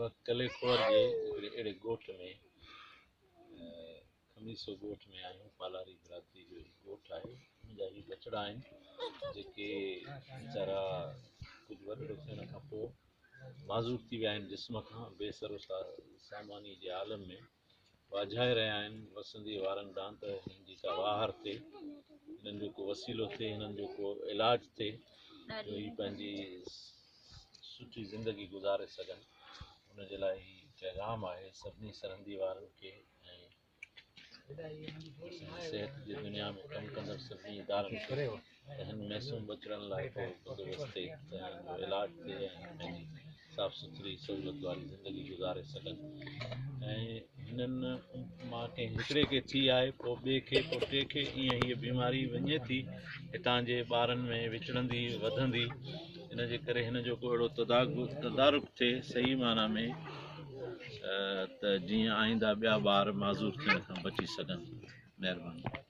وقت ڪليکور جي هڪڙي اهڙي ڳوٺ ۾ خميسو ڳوٺ ۾ آهيون. پالاري برادري جو هي ڳوٺ آهي. ان جا هي ٻچڙا آهن جيڪي ويچارا ڪجهه وڏڙو ٿيڻ کان پوء معذور ٿي ويا آهن جسم کان بي سر و ساماني جي عالم ۾ واجهائي رهيا آهن وسنديء وارن ڏانهن ته هنن جي ڪا واهر ٿئي، هنن جو ڪو وسيلو ٿئي، هنن جو ڪو علاج ٿئي جو هي پنهنجي سٺي زندگي گذاري سگهن. ان جي لاء هي پيغام آهي سڀني سرندي وارن کي ۽ اسان جي صحت جي دنيا ۾ ڪم ڪندڙ سڀني ادارن کي ته هن معصوم ٻچڙن لاء ڪو بندوبست ٿئي ته هنن جو علاج ٿئي ۽ هي پنهنجي صاف سٿري سهولت واري زندگي گذاري سگهن ۽ هنن مان ڪنهن هڪڙي کي ٿي آهي پوء ٻئي کي پوء ٽئي کي ائين هيء بيماري وڃي ٿي هتان جي ٻارن ۾ وچڙندي وڌندي ان جي ڪري هن جو ڪو اهڙو تدارڪ ٿئي صحيح معنيٰ ۾ ته جيئن آئنده ٻيا ٻار معذور ٿيڻ کان بچي سگهن. مهرباني.